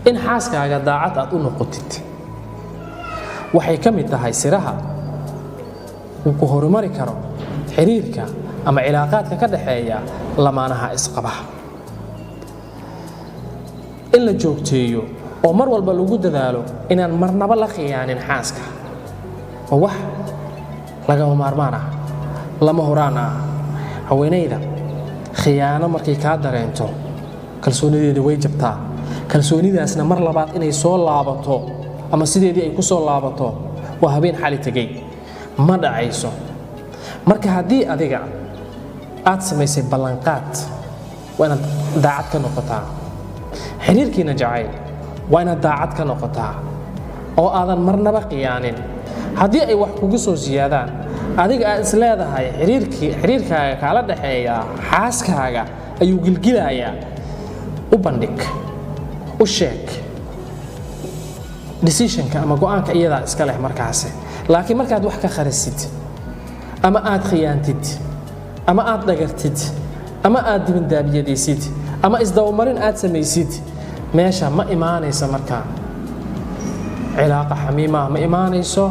In xaaskaaga daacad aad u noqotid waxay ka mid tahay siraha uu ku horumari karo xiriirka ama cilaaqaadka ka dhaxeeya lamaanaha isqaba. In la joogteeyo oo mar walba lagu dadaalo inaan marnaba la khiyaanin xaaska waa wax lagama maarmaan ah, lama huraan ah. Haweenayda khiyaano markay kaa dareento, kalsoonideeda way jabtaa. Kalsoonidaasna mar labaad inay soo laabato ama sideedii ay ku soo laabato waa habeen xali tegey, ma dhacayso. Marka haddii adiga aad samaysay ballanqaad, waa inaad daacad ka noqotaa. Xiriirkiina jacayl waa inaad daacad ka noqotaa oo aadan marnaba khiyaanin. Haddii ay wax kugu soo siyaadaan, adiga aad is leedahay xiriirkaaga kaala dhaxeeya xaaskaaga ayuu gilgilayaa, u bandhig, u sheeg. Decisionka ama go'aanka iyadaa iska leh markaasi. Laakiin markaad wax ka kharisid ama aad khiyaantid ama aad dhagartid ama aad dibindaabiyadaysid ama isdabamarin aad samaysid, meesha ma imaanayso. Markaa cilaaqa xamiimaha ma imaanayso,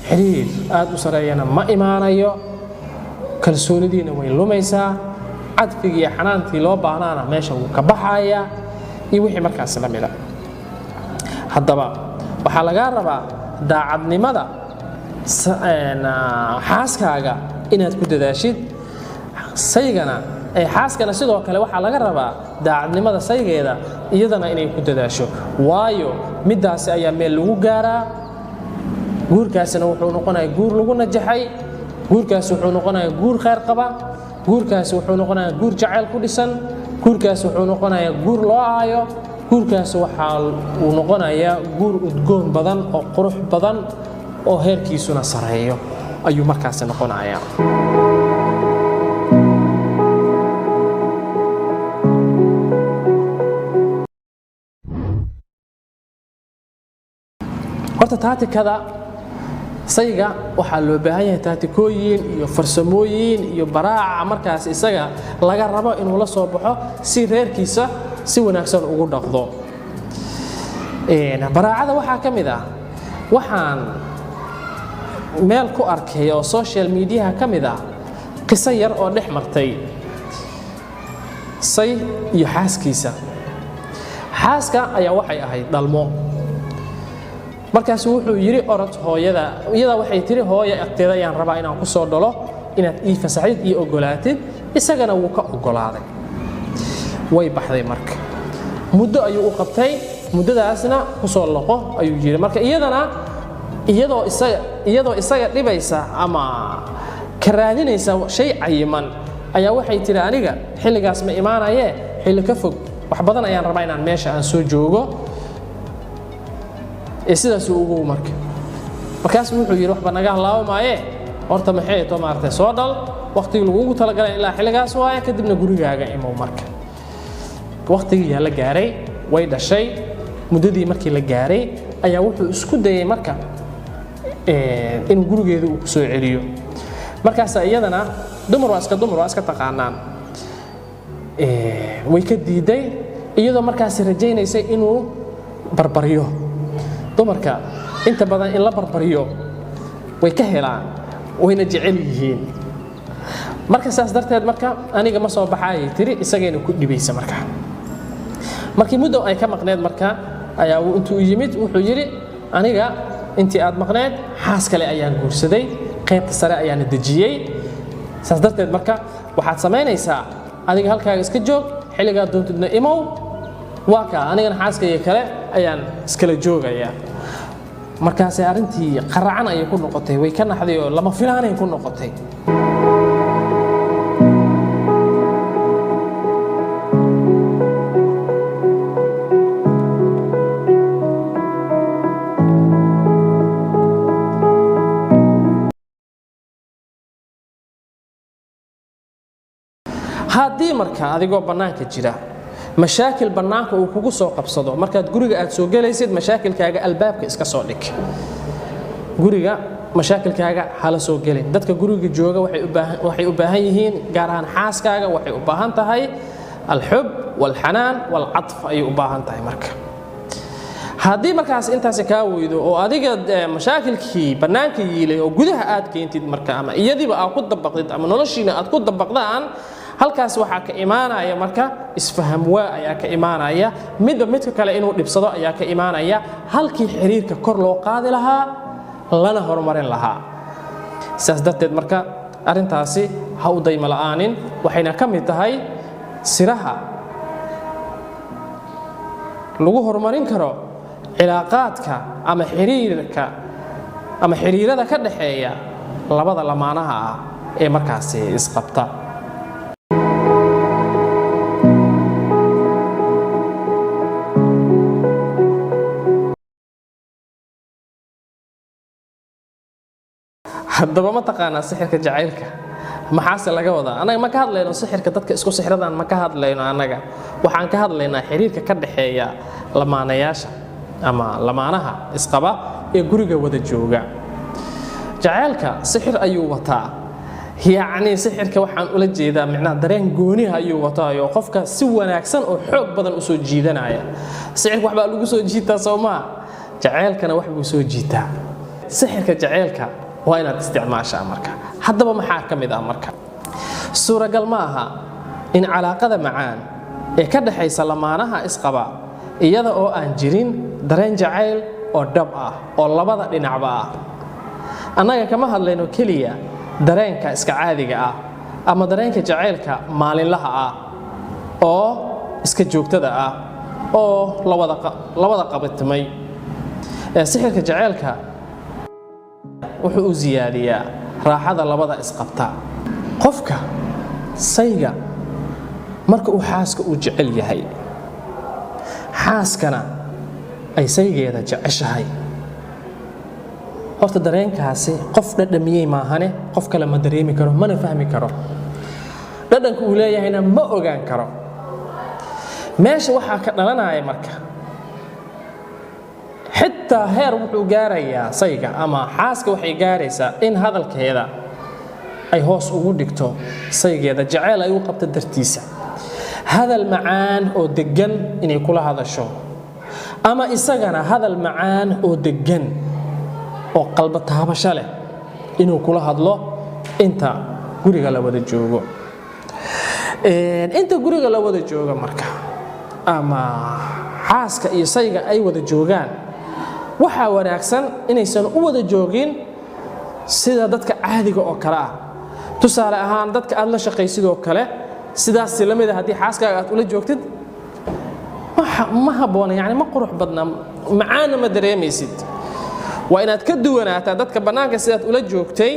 xiriir aad u sareeyana ma imaanayo, kalsoonidiina way lumaysaa, cadfigii iyo xanaantii loo baahnaana meesha wuu ka baxayaa iyo wixii markaasi la mida. Haddaba waxaa lagaa rabaa daacadnimada xaaskaaga inaad ku dadaashid. Saygana, xaaskana sidoo kale waxaa laga rabaa daacadnimada saygeeda iyadana inay ku dadaasho, waayo middaasi ayaa meel lagu gaaraa. Guurkaasina wuxuu noqonayaa guur lagu najaxay, guurkaasi wuxuu noqonayaa guur khayr qaba, guurkaasi wuxuu noqonayaa guur jacayl ku dhisan, guurkaasi wuxuu noqonayaa guur loo aayo, guurkaasi waxaa uu noqonayaa guur udgoon badan oo qurux badan oo heerkiisuna sareeyo ayuu markaasi noqonayaa. Horta taatikada sayga waxaa loo baahan yahay taatikooyin iyo farsamooyin iyo baraaca markaas isaga laga rabo inuu la soo baxo si reerkiisa si wanaagsan ugu dhaqdo. Baraacada waxaa ka mid ah, waxaan meel ku arkay oo social mediaha ka mid ah, qiso yar oo dhex martay say iyo xaaskiisa. Xaaska ayaa waxay ahayd dhalmo. Markaasu wuxuu yidhi: "Orod hooyada." Iyadaa waxay tiri: "Hooya agteeda ayaan rabaa inaan ku soo dhalo, inaad ii fasaxdid iyo ogolaatid." Isagana wuu ka ogolaaday. Way baxday. Marka muddo ayuu u qabtay, muddadaasna ku soo loqo ayuu yidhi. Marka iyadana iyadoo isaga dhibaysa ama ka raadinaysa shay cayiman ayaa waxay tihi: "Aniga xilligaas ma imaanayee, xilli ka fog wax badan ayaan rabaa inaan meesha aan soo joogo." Ee sidaasuu ugu marka markaasuu wuxuu yidhi: "Waxba naga halaabo maaye, horta maxay to maaragtay, soo dhal waqtigii lagugu talagalay ilaa xilligaas waaye, kadibna gurigaaga imow." Marka waqtigii yaa la gaaray, way dhashay. Muddadii markii la gaaray ayaa wuxuu isku dayay marka inuu gurigeeda uu ku soo celiyo. Markaasa iyadana, dumar waa iska dumar, waa iska taqaanaan, way ka diiday, iyadoo markaasi rajaynaysay inuu barbaryo. Dumarka inta badan in la barbaryo way ka helaan, wayna jecel yihiin. Marka saas darteed marka "Aniga ma soo baxaayay," tiri, isagayna ku dhibaysa. Marka markii muddo ay ka maqneed marka ayaa intuu yimid wuxuu yidhi: "Aniga intii aad maqneed xaas kale ayaan guursaday, qaybta sare ayaana dejiyey. Saas darteed marka waxaad samaynaysaa, adiga halkaaga iska joog, xilligaa doontidna imow, waa kaa, anigana xaaskayga kale ayaan iskala joogayaa." Markaasay arrintii qaracan ayay ku noqotay, way ka naxday oo lama filaanay ku noqotay. Haddii marka adigoo bannaanka jira mashaakil bannaanka uu kugu soo qabsado, markaad guriga aad soo gelaysid, mashaakilkaaga albaabka iska soo dhig. Guriga mashaakilkaaga hala soo gelin. Dadka guriga jooga waxay u baahan yihiin, gaar ahaan xaaskaaga, waxay u baahan tahay Alxub walxanaan walcatf ayay u baahan tahay. Marka haddii markaas intaasi kaa weydo oo adiga mashaakilkii bannaanka yiilay oo gudaha aad keentid marka, ama iyadiiba aad ku dabaqdid ama noloshiina aad ku dabaqdaan, halkaas waxaa ka imaanaya marka isfaham waa ayaa ka imaanaya, midba midka kale inuu dhibsado ayaa ka imaanaya, halkii xiriirka kor loo qaadi lahaa lana horumarin lahaa. Sidaas darteed marka arrintaasi ha u daymo la'aanin, waxayna ka mid tahay siraha lagu horumarin karo cilaaqaadka ama xiriirka ama xiriirada ka dhaxeeya labada lamaanaha ah ee markaasi isqabta. Haddaba ma taqaanaa sixirka jacaylka? Maxaase laga wadaa? Annaga ma ka hadlayno sixirka dadka isku sixradaan, ma ka hadlayno. Annaga waxaan ka hadlaynaa xiriirka ka dhexeeya lamaanayaasha ama lamaanaha isqaba ee guriga wada jooga. Jacaylka sixir ayuu wataa, yacni sixirka waxaan ula jeedaa micnaha dareen gooniha ayuu wataayo, qofka si wanaagsan oo xoog badan usoo jiidanaya. Sixirka waxbaa lagu soo jiitaa, soo maa? Jacaylkana wax buu soo jiitaa. Sixirka jacaylka waa inaad isticmaashaa. Marka haddaba maxaa ka mid ah? Marka suuragal ma aha in calaaqada macaan ee ka dhaxaysa lamaanaha isqaba iyada oo aan jirin dareen jacayl oo dhab ah oo labada dhinacba ah. Annaga kama hadlayno keliya dareenka iska caadiga ah ama dareenka jacaylka maalinlaha ah oo iska joogtada ah oo lawada qabatimay. Ee sixirka jacaylka wuxuu u siyaadiyaa raaxada labada isqabta. Qofka sayga marka uu xaaska uu jecel yahay, xaaskana ay saygeeda jeceshahay, horta dareenkaasi qof dhadhamiyey maahane qof kale ma dareemi karo, mana fahmi karo, dhadhanka uu leeyahayna ma ogaan karo. Meesha waxaa ka dhalanaya marka xitaa heer wuxuu gaarayaa sayga ama xaaska waxay gaaraysaa in hadalkeeda ay hoos ugu dhigto saygeeda, jaceyl ay u qabto dartiisa, hadal macaan oo deggan inay kula hadasho, ama isagana hadal macaan oo deggan oo qalbo taabasho leh inuu kula hadlo inta guriga la wada joogo. Inta guriga la wada joogo marka ama xaaska iyo sayga ay wada joogaan, waxaa wanaagsan inaysan u wada joogin sida dadka caadiga oo kale ah. Tusaale ahaan, dadka aad la shaqaysidoo kale sidaas la mid ah haddii xaaskaaga aad ula joogtid, ma habboona, yani ma qurux badna, macaana ma dareemaysid. Waa inaad ka duwanaataa dadka bannaanka sidaad ula joogtay,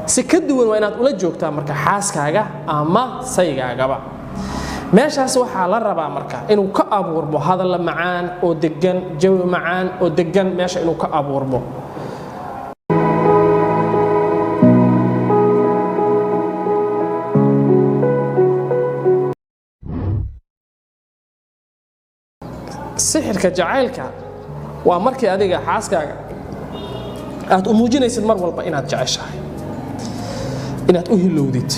si ka duwan waa inaad ula joogtaa marka xaaskaaga ama saygaagaba. Meeshaas waxaa la rabaa marka inuu ka abuurmo hadalla macaan oo deggan, jawi macaan oo deggan meesha inuu ka abuurmo. Sixirka jacaylka waa markii adiga xaaskaaga aad u muujinaysid mar walba inaad jeceshahay, inaad u hilowdid,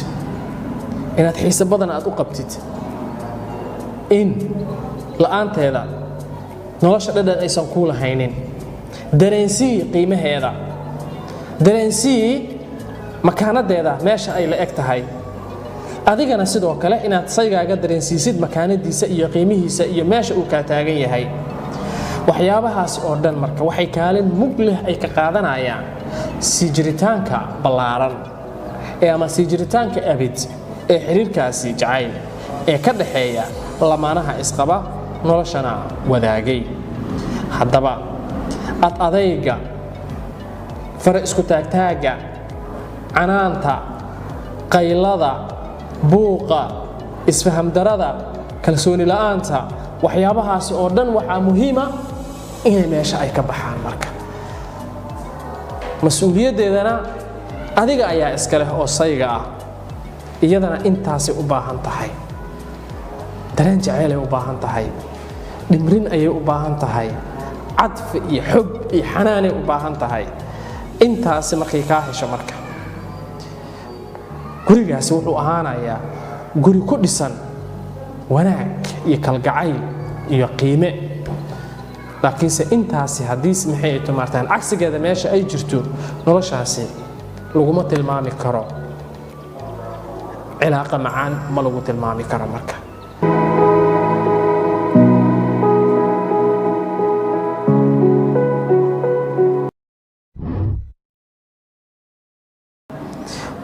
inaad xiise badan aad u qabtid, in la'aanteeda nolosha dhadhan aysan kuu lahaynin. Dareensii qiimaheeda, dareensii makaanadeeda meesha ay la eg tahay. Adigana sidoo kale inaad saygaaga dareensiisid makaanadiisa iyo qiimihiisa iyo meesha uu kaa taagan yahay. Waxyaabahaasi oo dhan marka waxay kaalin mug leh ay ka qaadanayaan sii jiritaanka ballaaran ee ama sii jiritaanka abid ee xiriirkaasi jacayl ee ka dhaxeeya lamaanaha isqaba noloshana wadaagay. Haddaba ad adayga, fara isku taagtaagga, canaanta, qaylada, buuqa, isfahamdarada, kalsooni la'aanta, waxyaabahaasi oo dhan waxaa muhiima inay meesha ay ka baxaan. Marka mas-uuliyaddeedana adiga ayaa iska leh oo sayga ah, iyadana intaasay u baahan tahay. Dareen jaceylay u baahan tahay, dhimrin ayay u baahan tahay, cadfi iyo xub iyo xanaanay u baahan tahay. Intaasi markay kaa hesho marka gurigaasi wuxuu ahaanayaa guri ku dhisan Wanaag iyo kalgacayl iyo qiime. Laakiinse intaasi haddii maxay ay tumaartaan cagsigeeda meesha ay jirto, noloshaasi laguma tilmaami karo cilaaqa macaan, ma lagu tilmaami karo marka.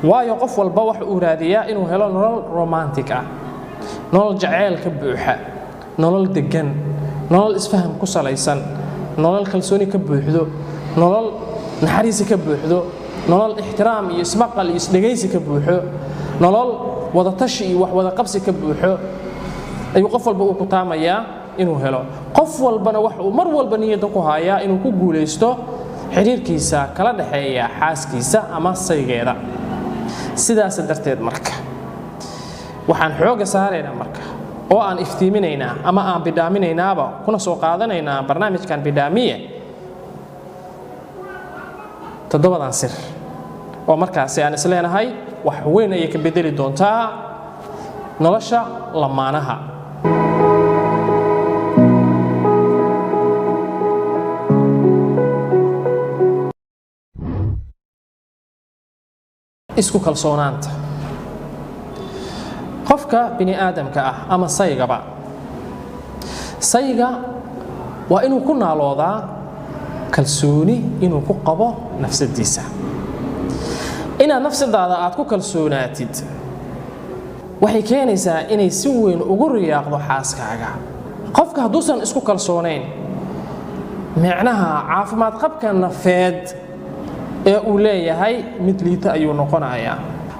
Waayo qof walba waxa uu raadiyaa inuu helo nolol romantic ah, nolol jaceyl ka buuxa, nolol degan, nolol isfaham ku salaysan, nolol kalsooni ka buuxdo, nolol naxariisi ka buuxdo, nolol ixtiraam iyo ismaqal iyo isdhegaysi ka buuxo, nolol wadatashi iyo wax wada qabsi ka buuxo ayuu qof walba uu ku taamayaa inuu helo. Qof walbana wax uu mar walba niyadda ku hayaa inuu ku guulaysto xiriirkiisa kala dhexeeya xaaskiisa ama saygeeda. Sidaas darteed marka waxaan xooga saaraynaa marka oo aan iftiiminaynaa ama aan bidhaaminaynaaba kuna soo qaadanaynaa barnaamijkan bidhaamiye 7dan sir oo markaasi aan isleenahay wax weyn ayay ka bedeli doontaa nolosha lamaanaha. Isku kalsoonaanta qofka bini aadamka ah ama saygaba, sayga waa inuu ku naaloodaa kalsooni inuu ku qabo nafsadiisa. Inaad nafsadaada aad ku kalsoonaatid waxay keenaysaa inay si weyn ugu riyaaqdo xaaskaaga. Qofka hadduusan isku kalsoonayn, micnaha caafimaad qabka nafeed ee uu leeyahay mid liita ayuu noqonayaa.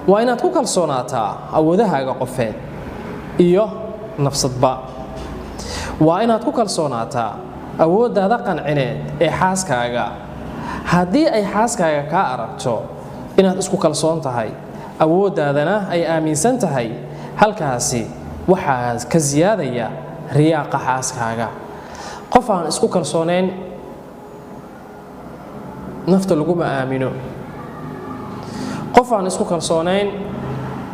Waa inaad ku kalsoonaataa awoodahaaga qofeed iyo nafsadba. Waa inaad ku kalsoonaataa awooddaada qancineed ee xaaskaaga. Haddii ay xaaskaaga kaa aragto inaad isku kalsoon tahay, awooddaadana ay aaminsan tahay, halkaasi waxaa ka siyaadaya riyaaqa xaaskaaga. Qof aan isku kalsoonayn nafta laguma aamino, qof aan isku kalsoonayn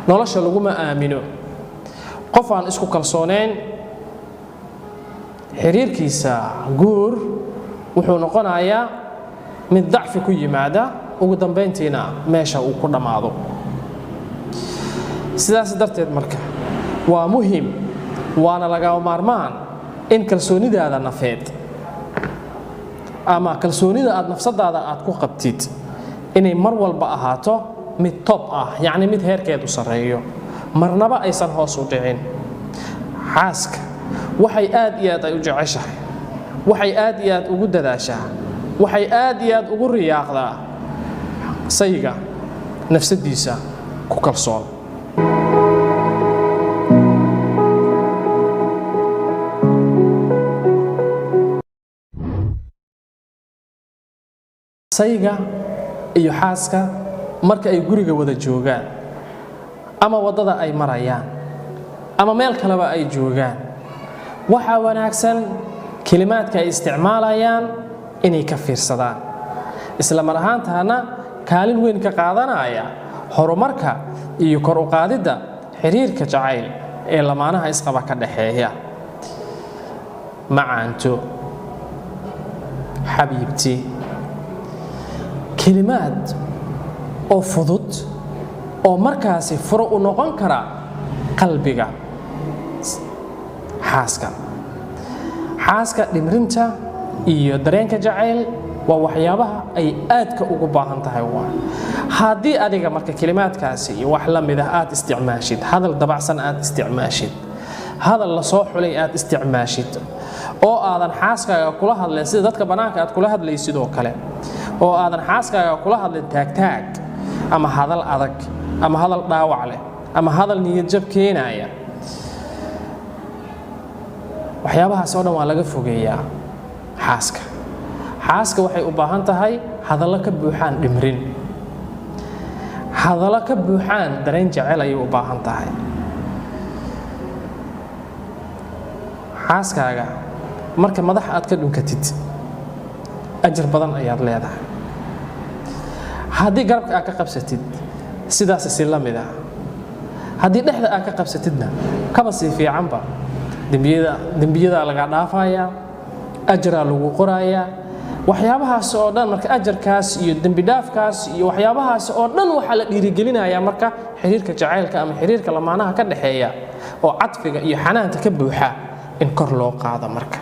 nolosha laguma aamino, qof aan isku kalsoonayn xiriirkiisa guur wuxuu noqonayaa mid dacfi ku yimaada, ugu dambayntiina meesha uu ku dhammaado. Sidaas darteed marka waa muhim waana lagama maarmaan in kalsoonidaada nafeed ama kalsoonida aad nafsadaada aad ku qabtid inay mar walba ahaato mid top ah, yacni mid heerkeedu sarreeyo, marnaba aysan hoos u dhicin. Xaaska waxay aad iyo aad ay u jeceshahay, waxay aad iyo aad ugu dadaashaa, waxay aad iyo aad ugu riyaaqdaa sayga nafsadiisa ku kalsoon. Sayga iyo xaaska marka ay guriga wada joogaan ama waddada ay marayaan ama meel kaleba ay joogaan, waxaa wanaagsan kelimaadka ay isticmaalayaan inay ka fiirsadaan, isla mar ahaantaana kaalin weyn ka qaadanaya horumarka iyo kor u qaadidda xiriirka jacayl ee lamaanaha isqaba ka dhaxeeya. Macaanto, xabiibti, kelimaad oo fudud oo markaasi furo u noqon kara qalbiga xaaska. Xaaska dhimrinta iyo dareenka jacayl waa waxyaabaha ay aadka ugu baahan tahay. Waa haddii adiga marka kelimaadkaasi iyo wax la mid ah aad isticmaashid, hadal dabacsan aad isticmaashid, hadal la soo xulay aad isticmaashid, oo aadan xaaskaaga kula hadlin sida dadka bannaanka aad kula hadlaysid oo kale, oo aadan xaaskaaga kula hadlin taagtaag ama hadal adag ama hadal dhaawac leh ama hadal niyadjab keenaya, waxyaabahaas oo dhan waa laga fogeeyaa xaaska. Xaaska waxay u baahan tahay hadallo ka buuxaan dhimrin, hadallo ka buuxaan dareen jecel ayay u baahan tahay. Xaaskaaga marka madax aad ka dhunkatid ajar badan ayaad leedahay. Haddii garabka aad ka qabsatid sidaas si la mid ah, haddii dhexda aad ka qabsatidna kaba sii fiicanba. Dembiyada, dembiyadaa lagaa dhaafayaa, ajaraa lagu qorayaa, waxyaabahaas oo dhan. Marka ajarkaas iyo dembi dhaafkaas iyo waxyaabahaas oo dhan waxaa la dhiirigelinayaa marka xiriirka jacaylka ama xiriirka lamaanaha ka dhexeeya oo cadfiga iyo xanaanta ka buuxa in kor loo qaado. Marka